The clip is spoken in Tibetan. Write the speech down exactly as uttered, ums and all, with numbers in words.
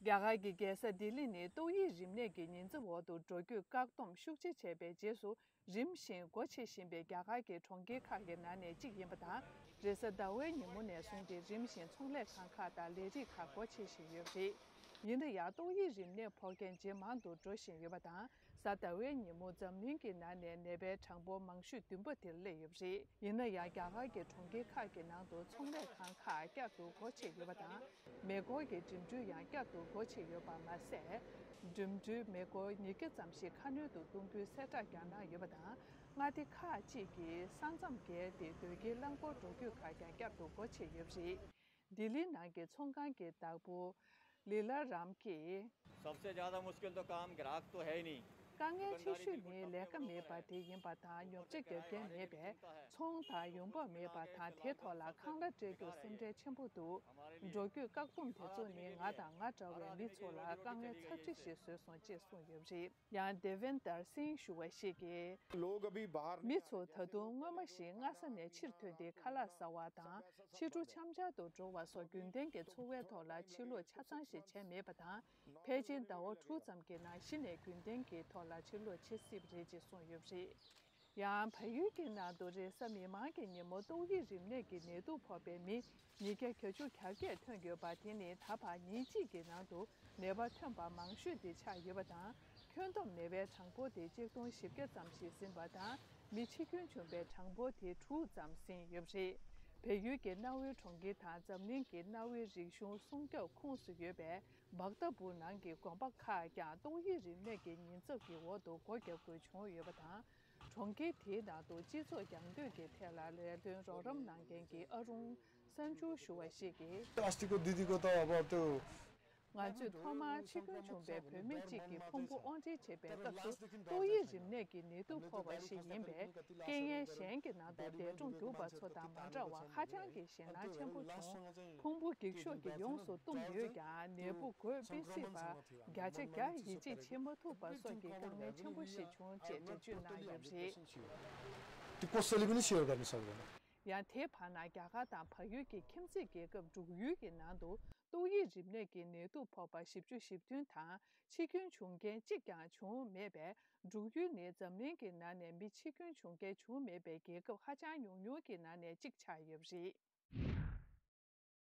རྒྱ་གར་གྱི་རྒྱལ་ས་ལྡི་ལི་ནི་ཏོག་དབྱིབས་རིམས་ནད་ཀྱི་ཉེན་ཚབས་འོག་ཏུ་འགྲོ་སྐྱོད་བཀག་སྡོམ་ཤུགས་ཆེ་བྱས་པའི་རྗེས་སུ། རིམ་བཞིན་སྒོ་ཕྱེ་བཞིན་པའི་རྒྱ་གར་གྱི་གྲོང་ཁྱེར་ཁག་གི་ནང་ནས་གཅིག་ཡིན་པ་དང་། རེས་གཟའ་ཟླ་བའི་ཉིན་མོ་ནས་བཟུང་སྟེ་རིམ་བཞིན་ཚོང་ལས་ཁང་ཁག་དང་ལས་རིགས་ཁག་སྒོ་ཕྱེ་བཞིན་ཡོད་པ་རེད། ཡིན་ན་ཡང་ཏོག་དབྱིབས་རིམས་ནད་ཕོག་མཁན་ཇེ་མང་དུ་འགྲོ་བཞིན་ཡོད་པ་དང་། གཟའ་ཟླ་བའི་ཉིན་མོ་འཛམ་གླིང་གི་ནང་ནས་ནད་པའི་གྲངས་འབོར་མང་ཤོས་བདུན་པ་དེར་སླེབས་ཡོད་པ་རེད། ཡིན་ན་ཡང་རྒྱ་གར་གྱི་གྲོང་ཁྱེར་ཁག་གི་ནང་དུ་ཚོང་ལས་ཁང་ཁག་བསྐྱར་དུ་སྒོ་ཕྱེ་ཡོད་པ་དང་། མེ་འཁོར་གྱི་འགྲིམ་འགྲུལ་ཡང་བསྐྱར་དུ་སྒོ་ཕྱེ་ཡོད་པ་མ་ཟད། འགྲིམ་འགྲུལ་མེ་འཁོར་ཉིས་བརྒྱ་ཙམ་ཞིག་ཁ་སྣོན་དུ་གཏོང་རྒྱུའི་གསལ་བསྒྲགས་ཀྱང་གནང་ཡོད་པ་དང་། མངའ་སྡེ་ཁག་ཅིག་གིས་ས་མཚམས་བརྒལ་ཏེ་སྡོད་དགེའི་རླངས་འཁོར་འགྲོ་སྐྱོད་ཁག་ཀྱང་བསྐྱར་དུ་སྒོ་ཕྱེ་ཡོད་པ་རེད། ལྡི་ལིའི་ནང་གི་ཚོང་ཁང་གི་བདག་པོ་ལི་ལ་རམ་གྱིས། सबसे ज्यादा मुश्किल तो काम ग्राहक तो है ही नहीं। དཀའ་ངལ་ཆེ་ཤོས་ནི་ལས་ཀ་མེད་པ་དེ་ཡིན་པ་དང་། ཉོ་ཆ་རྒྱག་མཁན་མེད་པས་ཚོང་དང་ཡོང་འབབ་མེད་པ་དང་། དེའི་ཐོག་ལ་ཁང་གླ་སྤྲད་རྒྱུར་སེམས་ཁྲལ་ཆེན་པོ་འདུག་འགྲོ་སྐྱོད་བཀག་སྡོམ་དེ་ཚོ་ནི་ང་དང་ང་འདྲ་བའི་མི་ཚོ་ལ་དཀའ་ངལ་ཚབས་ཆེ་ཞིག་བཟོས་སོང་ཅེས་གསུངས་ཡོད་པ་རེད། ཡང་དེ་ཝེན་དར་སིང་ཞུ་བ་ཞིག་གིས། लोग अभी बाहर མི་ཚོ་ད་དུང་སྔོན་མ་བཞིན་སྔ་ས་ནས་ཕྱིར་ཐོན་ཏེ་ཁ་ལག་ཟ་བ་དང་། ཕྱི་དྲོ་འཆམ་འཆམ་དུ་འགྲོ་བ་སོགས་རྒྱུན་ལྡན་གྱི་འཚོ་བའི་ཐོག་ལ་ཕྱིར་ལོག་ཆ་ཚང་ཞིག་བྱས་མེད་པ་དང་། ཕལ་ཆེར་ཟླ་བ་དྲུག་ཙམ་གྱི་ནང་གཞི་ནས་རྒྱུན་ལྡན་གྱི་ཐོག་ལ་ཕྱིར་ལོག་བྱེད་སྲིད་པ་རེད་ཅེས་གསུངས་ཡོད་པ་རེད། ཡང་བལ་ཡུལ་གྱི་ནང་དུ་རེས་གཟའ་མིག་དམར་གྱི་ཉིན་མོ་ཏོག་དབྱིབས་རིམས་ནད་ཀྱི་ནད་དུག་ཕོག་པའི་མི་ཉིས་བརྒྱ་གྱ་བརྒྱད་ཐོན་ཡོད་པ་དེ་ནི་ད་བར་ཉིན་གཅིག་གི་ནང་དུ་ནད་པ་ཐོན་པ་མང་ཤོས་དེ་ཆགས་ཡོད་པ་དང་། ཁྱོན་བསྡོམས་ནད་པའི་གྲངས་འབོར་དེ་ཆིག་སྟོང་བཞི་བརྒྱ་ཙམ་ཞིག་ཟིན་པ་དང་། མི་འཆི་སྐྱོན་བྱུང་པའི་གྲངས་འབོར་དེ་དྲུག་ཙམ་ཟིན་ཡོད་པ་རེད། བལ་ཡུལ་གྱི་གནའ་བོའི་གྲོང་ཁྱེར་དང་འཛམ་གླིང་གི་གནའ་བོའི་རིག་གཞུང་སྲུང་སྐྱོབ་ཁོངས་སུ་ཡོད་པའི་བག་ཏ་པུར་ནང་གི་དགོན་པ་ཁག་ཀྱང་ཏོག་དབྱིབས་རིམས་ནད་ཀྱི་ཉེན་ཚབས་ཀྱི་འོག་ཏུ་སྒོ་བརྒྱབ་དགོས་བྱུང་ཡོད་པ་དང་། གྲོང་ཁྱེར་དེའི་ནང་དུ་སྤྱི་ཚོགས་རྒྱང་སྡོད་ཀྱི་ཐད་ལ་ལས་དོན་རོགས་རམ་གནང་མཁན་གྱི་ཨ་རུང་སན་ཇུ་ཞུ་བ་ཞིག་གིས། अस्तिको दिदीको त अब त्यो ང་ཚོས་ཐོག་མར་འཆི་སྐྱོན་བྱུང་པའི་བུད་མེད་ཅིག་གི་ཕུང་པོ་དབོར་འདྲེན་བྱེད་པའི་སྐབས་སུ་ཏོག་དབྱིབས་རིམས་ནད་ཀྱི་ནད་དུག་ཕོག་པ་ཞིག་ཡིན་པས། རྐྱེན་ངན་གཞན་གྱི་ནང་དུ་འདས་གྲོངས་གྱུར་པ་ཚོ་དང་མ་འདྲ་བར་ཧ་ཅང་གི་ཞེད་སྣང་ཆེན་པོ་བྱུང་། ཕུང་པོ་འགྱིག་ཤོག་གིས་ཡོངས་སུ་བཏུམས་ཡོད་ཀྱང་། ནད་འབུ་འགོས་དཔེ་སྲིད་པ་བརྒྱ་ཆ་བརྒྱ་ཡིད་ཆེས་བྱེད་མ་ཐུབ་པ་སོགས་ཀྱི་དཀའ་ངལ་ཆེན་པོ་ཞིག་བྱུང་ཅེས་འགྲེལ་བརྗོད་གནང་ཡོད་པ་རེད། त्यो कसैले पनि सेयर गर्न सक्दैन। ཡང་དེའི་བར་ན་རྒྱ་གར་དང་བལ་ཡུལ་གྱི་ཁྱིམ་མཚེས་རྒྱལ་ཁབ་འབྲུག་ཡུལ་གྱི་ནང་དུ་ཏོག་དབྱིབས་རིམས་ནད་ཀྱི་ནད་དུག་ཕོག་པ་བཞི་བཅུ་ཞེ་བདུན་དང་། འཆི་སྐྱོན་བྱུང་མཁན་གཅིག་ཀྱང་བྱུང་མེད་པས། འབྲུག་ཡུལ་ནི་འཛམ་གླིང་གི་ནང་ནས་མི་འཆི་སྐྱོན་བྱུང་མཁན་བྱུང་མེད་པའི་རྒྱལ་ཁབ་ཧ་ཅང་ཉུང་ཉུང་གི་ནང་ནས་གཅིག་ཆགས་ཡོད་པ་རེད།